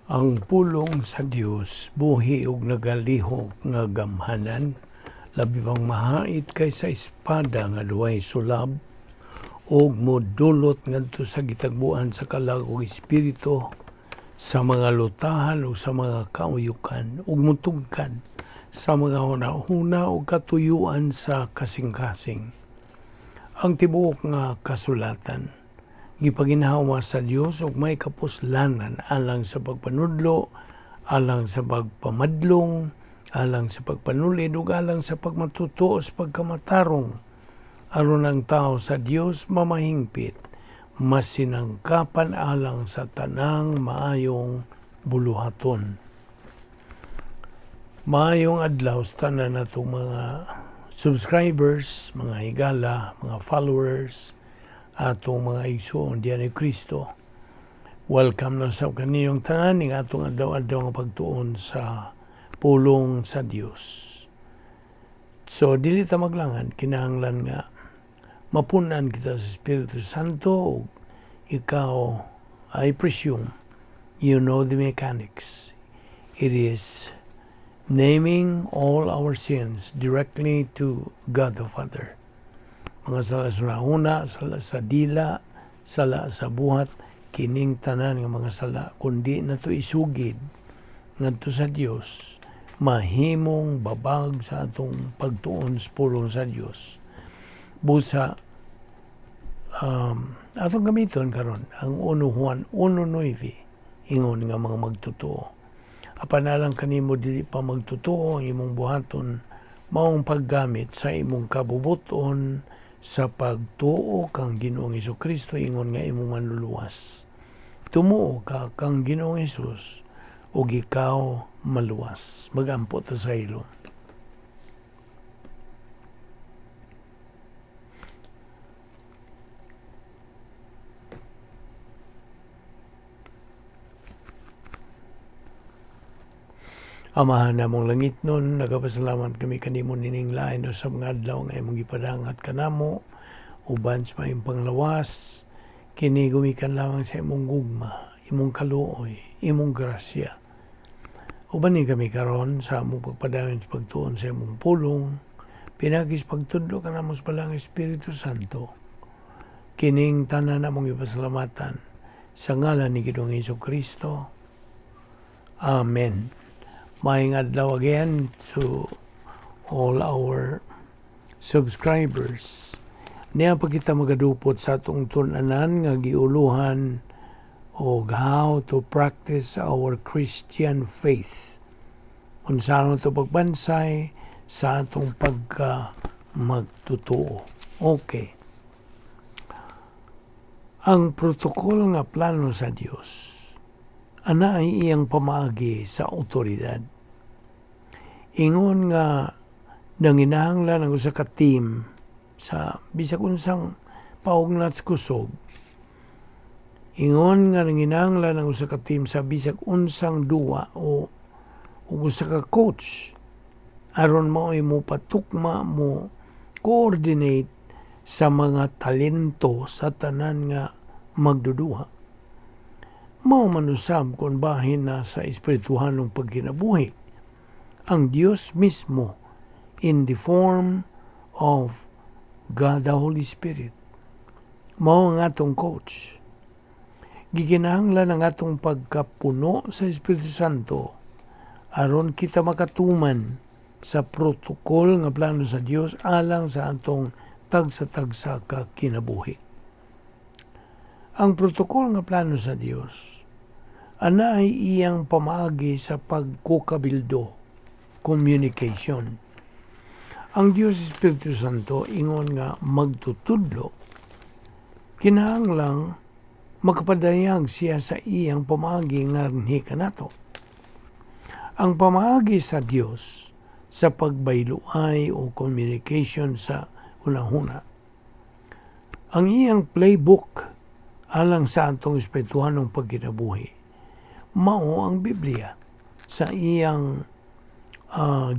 Ang pulong sa Dios buhi ug nagalihok nga gamhanan, labi pang mahait kaysa espada nga duhay sulab, ug modulot ngadto sa gitagbuan sa kalag ug espiritu, sa mga lutahan ug sa mga kauyukan, ug mutugkad sa mga hunahuna ug katuyuan sa kasing-kasing. Ang tibuok nga kasulatan gipaginhawa sa Dios ug may kapuslanan alang sa pagpanudlo, alang sa pagpamadlong, alang sa pagpanulid ug alang sa pagmatutuo sa pagkamatarong, aron ang tao sa Dios mamahingpit, masinangkapan alang sa tanang maayong buluhaton. Maayong adlaw sa tanan natong mga subscribers, mga higala, mga followers, atong mga igsoon diyan ni Kristo. Welcome na sa kaninyong tanan ning atong adlaw-adlaw nga pagtuon sa pulong sa Dios. So dili ta maglangan, kinahanglan nga mapunan kita sa Espiritu Santo ug ikaw, I presume, you know the mechanics. It is naming all our sins directly to God the Father. Mga sala sa una, sala sa dila, sala sa buhat, kining tanan nga mga sala, kundi nato isugid ngadto sa Dios, mahimong babag sa atong pagtuon sa pulong sa Dios. Busa atong gamiton karon ang 1 Juan 1:9, ingon nga mga magtotoo. Apan alang kanimo dili pa magtotoo, ang imong buhaton maong paggamit sa imong kabubuton sa pagtuo kang Ginoong Kristo ingon nga imong manluluwas. Tumuo ka kang Ginoong Hesus ug ikaw maluwas. Magampo ta sa ilo. Amahan namong langit nun, nagapasalamat kami kanimo nining lain sa mga adlaw nga imong gipadangat kanamo uban sa maayong panglawas, kini gumikan lamang sa imong gugma, imong kaluoy, imong grasya. Uban ni kami karon sa among pagpadayon sa pagtuon sa imong pulong, pinagi sa pagtudlo kanamo sa Balaang Espiritu Santo. Kining tanan namong ipasalamatan sa ngalan ni Ginoong Hesus Kristo. Amen. Maayong adlaw again to all our subscribers. Niya pa kita magadupot sa atong tun-anan nga giuluhan og how to practice our Christian faith. Unsa to pagbansay sa atong pagka magtotoo. Okay. Ang protokol nga plano sa Dios ana ay iyang pamaagi sa otoridad. Ingon nga nanginahanglan ang usa ka team sa bisag unsang paugnat sa kusog. Ingon nga nanginahanglan ang usa ka team sa bisag unsang duwa o usa ka coach aron mao'y mo patukma, mo coordinate sa mga talento sa tanan nga magduduha. Mao man usab kung bahin na sa espirituhanong pagkinabuhi. Ang Dios mismo in the form of God the Holy Spirit mao ang atong coach. Gikinahanglan ang atong pagkapuno sa Espiritu Santo aron kita makatuman sa protokol nga plano sa Dios alang sa atong tagsa-tagsa ka kinabuhi. Ang protokol nga plano sa Dios ana ay iyang pamaagi sa pagkukabildo, communication. Ang Dios Espiritu Santo ingon nga magtutudlo, kinahanglang makapadayag siya sa iyang pamaagi nga nganhi kanato. Ang pamaagi sa Dios sa pagbayloay o communication sa hunahuna, ang iyang playbook alang sa atong espirituhanong pagkinabuhi, mao ang Biblia sa iyang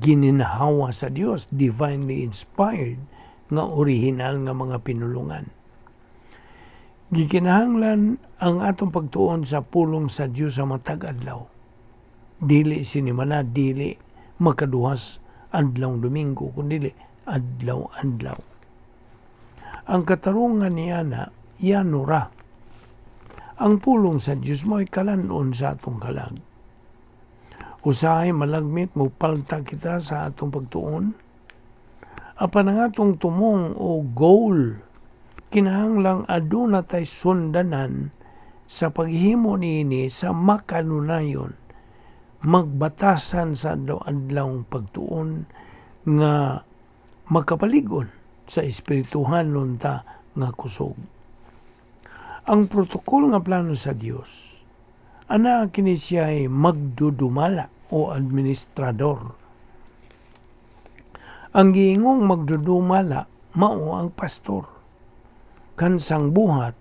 gininhawa sa Dios, divinely inspired nga original nga mga pinulungan. Gikinahanglan ang atong pagtuon sa pulong sa Dios sa matag adlaw. Dili sinimana, dili makaduhas adlaw Domingo, kundi adlaw-adlaw. Ang katarungan niya na yanura. Ang pulong sa Dios mo'y kalanon sa atong kalag. Usahay malagmit mo palta kita sa atong pagtuon. Apan ang atong tumong o goal, kinahanglang aduna tay sundanan sa paghimo niini sa makanunayon, magbatasan sa adlaw-adlawng pagtuon nga makapalig-on sa espirituhanon ta nga kusog. Ang protokol nga plano sa Dios, ana kini siya ay magdudumala o administrador. Ang giingong magdudumala mao ang pastor. Kansang buhat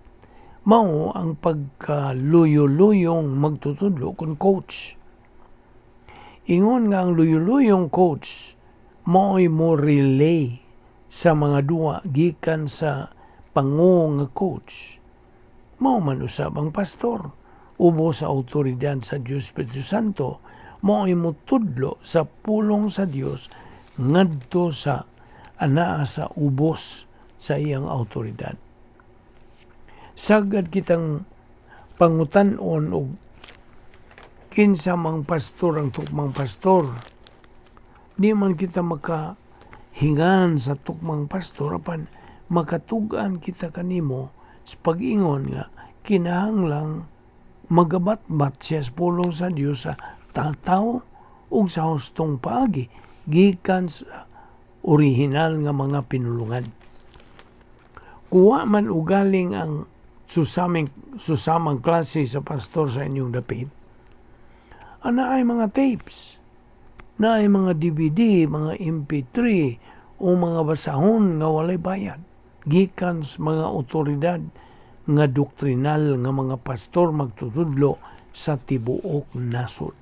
mao ang pagkaluyo-luyong magtutudlo kon coach. Ingon nga ang luyo-luyong coach mao'y mo relay sa mga duwa gikan sa pango nga coach. Mao man usab ang pastor ubos sa awtoridad sa Dios Espiritu Santo, mao'y motudlo sa pulong sa Dios ngadto sa anaa sa ubos sa iyang awtoridad. Sagad kitang pangutan-on og kinsa mang pastor ang tukmang pastor. Di man kita makahingan sa tukmang pastor, apan makatug-an kita kanimo sa pag-ingon nga kinahanglang magabatbat siya sa pulong sa Dios sa tataw ug sa hustong paagi gikan sa orihinal nga mga pinulungan. Kuwa man ugaling ang susamang klase sa pastor sa inyong dapit, ana ay mga tapes, na ay mga DVD, mga MP3, o mga basahon nga walay bayad gikan sa mga otoridad nga doktrinal nga mga pastor magtutudlo sa tibuok nasod.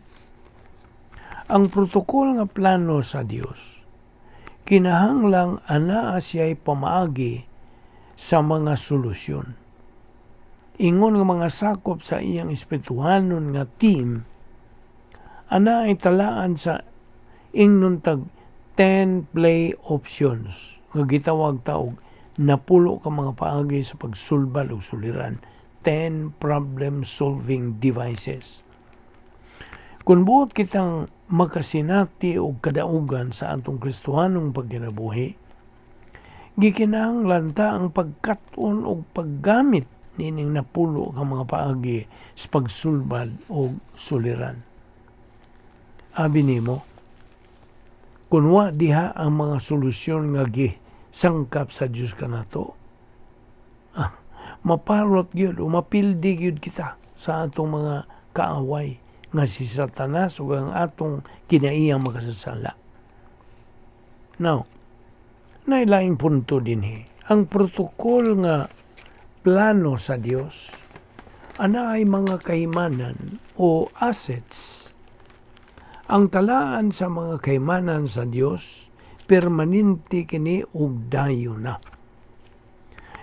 Ang protokol nga plano sa Dios kinahanglang anaa siya'y pamaagi sa mga solusyon. Ingon nga mga sakop sa iyang espirituhanon nga team, ana ay talaan sa ingnon tag 10 play options nga gitawag taog 10 ka mga paagi sa pagsulbad og suliran, 10 problem solving devices. Kung buot kitang makasinati og kadaugan sa atong Kristohanong pagkinabuhi, gikinahanglan ta ang pagkat-on og paggamit niining 10 ka mga paagi sa pagsulbad og suliran. Abi nimo, kun wa diha ang mga solusyon nga gisangkap sa Dios kanato, maparot gyud o mapildi gyud kita sa atong mga kaaway nga si Satanas ug ang atong kinaiyang makasasala. Now, nailaing punto dinhi. Ang protokol nga plano sa Dios ana ay mga kaimanan o assets. Ang talaan sa mga kaimanan sa Dios permanente kini ug dayon na.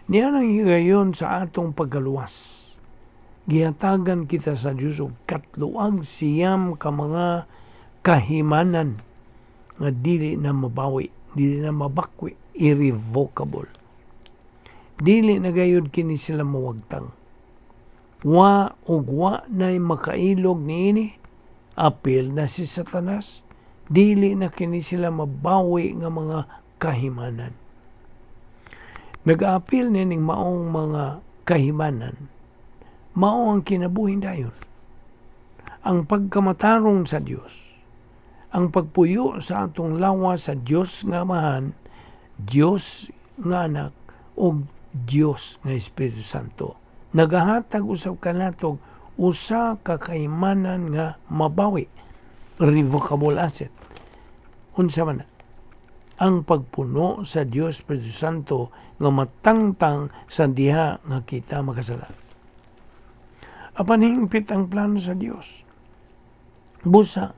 Niya nang higayon sa atong pagkaluwas, gihatagan kita sa Dios og 99 ka mga kahimanan nga dili na mabawi, dili na mabakwi, irrevocable. Dili na gayud kini sila mawagtang. Wa ug wa na'y makailog niini, apil na si Satanas, dili na kini sila mabawi nga mga kahimanan. Nag-apil nining maong mga kahimanan, mao ang kinabuhing dayon. Ang pagkamatarong sa Dios, ang pagpuyo sa atong lawas sa Dios nga Amahan, Dios nga Anak, ug Dios nga Espiritu Santo. Nagahatag usab kanato usa ka kahimanan nga mabawi, revocable asset. Unsa man na? Ang pagpuno sa Dios Espiritu Santo nga matangtang sa diha nga kita makasala. Apan hingpit ang plano sa Dios. Busa,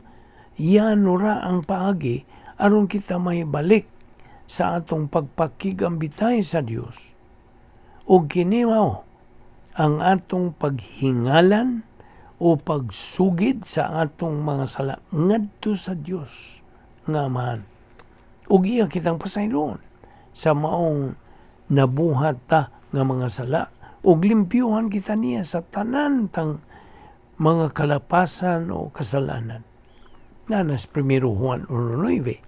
yan ra ang paagi aron kita mahibalik sa atong pagpakigambitay sa Dios. Ug kini mao ang atong paghingalan o pagsugid sa atong mga sala ngadto sa Dios nga Amahan. Ug iya kitang pasayloon sa maong nabuhat ta nga mga sala ug limpyuhan kita niya sa tanan tang mga kalapasan o kasalanan. Naa na sa 1 Juan 1:9.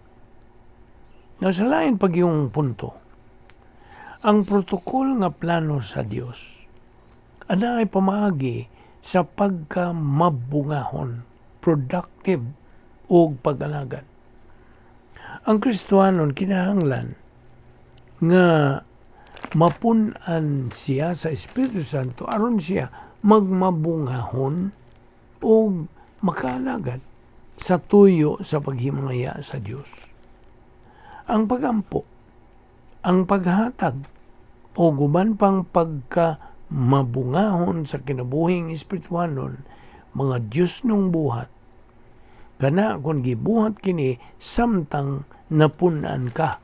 Now, sa lain pag yung punto, ang protocol nga plano sa Dios ana ay pamaagi sa pagka mabungahon, productive ug pag-alagad. Ang Kristohanon kinahanglan nga mapun-an siya sa Espiritu Santo aron siya magmabungahon ug makaalagad sa tuyo sa paghimaya sa Dios. Ang pagampo, ang paghatag o uban pang pagka mabungahon sa kinabuhing espirituhanon, mga Diyos nung buhat. Kana kung gibuhat kini samtang napun-an ka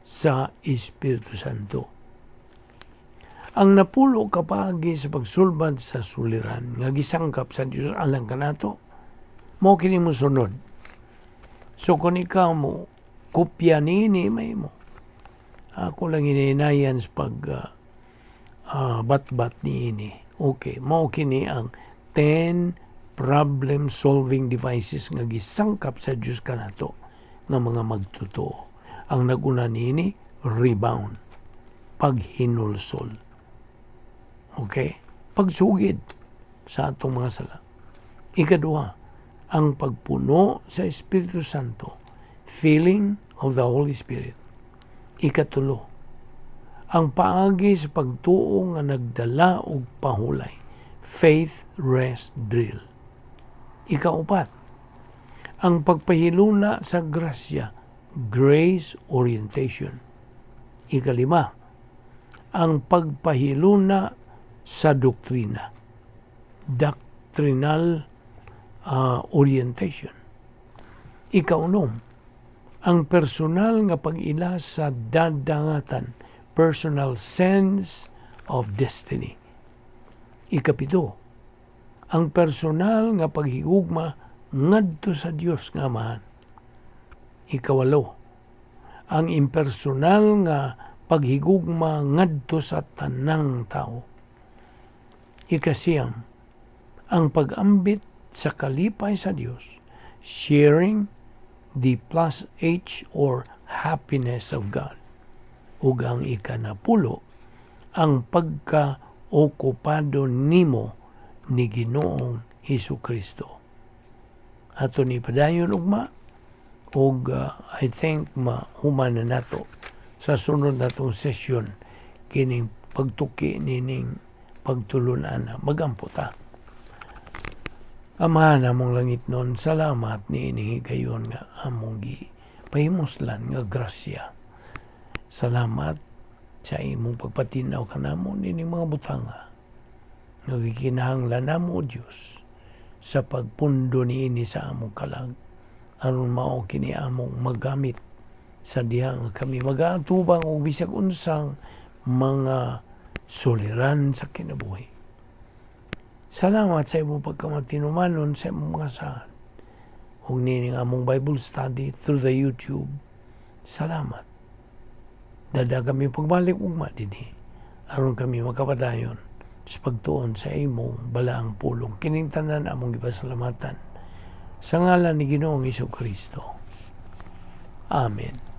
sa Espiritu Santo. Ang 10 ka paagi sa pagsulbad sa suliran nga gisangkap sa Dios alang kanato, mao kini mosunod. So kung ikaw mo kopya niini, may mo. Ako lang hininayan sa pag batbat niini. Okay, mao kini ang 10 problem solving devices nga gisangkap sa Dios kanato nga mga magtotoo. Ang naguna niini, rebound, paghinulsol. Okay? Pagsugid sa atong mga sala. Ikaduha, ang pagpuno sa Espiritu Santo, filling of the Holy Spirit. Ikatulo, ang paagi sa pagtuo nga nagdala og pahulay, faith rest drill. Ikaupat, ang pagpahiluna sa grasya, grace orientation. Ikalima, ang pagpahiluna sa doktrina, doctrinal orientation. Ikaunom, ang personal nga pag-ila sa dadangatan, personal sense of destiny. Ikapito, ang personal nga paghigugma ngadto sa Dios nga Amahan. Ikawalo, ang impersonal nga paghigugma ngadto sa tanang tao. Ikasiyam, ang pag-ambit sa kalipay sa Dios, sharing the plus H or happiness of God. Ug ang ikanapulo, ang pagka-okupado nimo ni Ginoong Hesus Kristo. Ato ni padayon ugma ug I think mahuman na nato sa sunod natong session kining pagtuki nining pagtulunan. Magampo ta. Amahan among langitnon, salamat niining higayon nga among gi pahimuslan nga grasya. Salamat sa imong pagpatinaw kanamo nining mga butanga nga gikinahanglan namo, o Dios, sa pagpundo niini sa among kalag aron mao kini among magamit sa diha nga kami magaatubang og bisag unsang mga suliran sa kinabuhi. Salamat sa imong pagkamatinumanon sa imong mga saad. Ug nining among Bible study through the YouTube. Salamat. Dada kami pagbalik ugma dinhi aron kami makapadayon sa pagtuon sa imong balaang pulong. Kining tanan among gipasalamatan sa ngalan ni Ginoong Kristo. Amen.